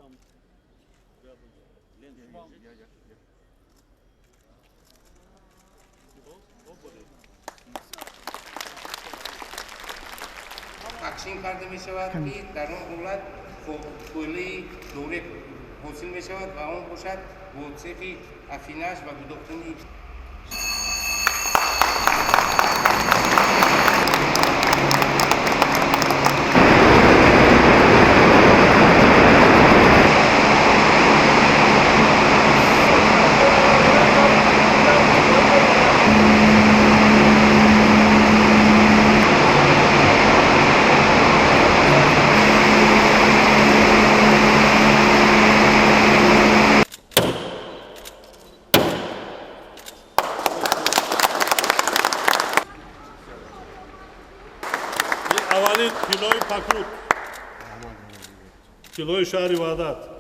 Там рядом. Я. Тақсим карда мешавад, ки дар он ҳолат фоилаи дореб ҳосил мешавад ва он бошад бо цехи афинаж ва гудохтани. Аввалин тиллои пакруд, тиллои шаҳри Ваҳдат.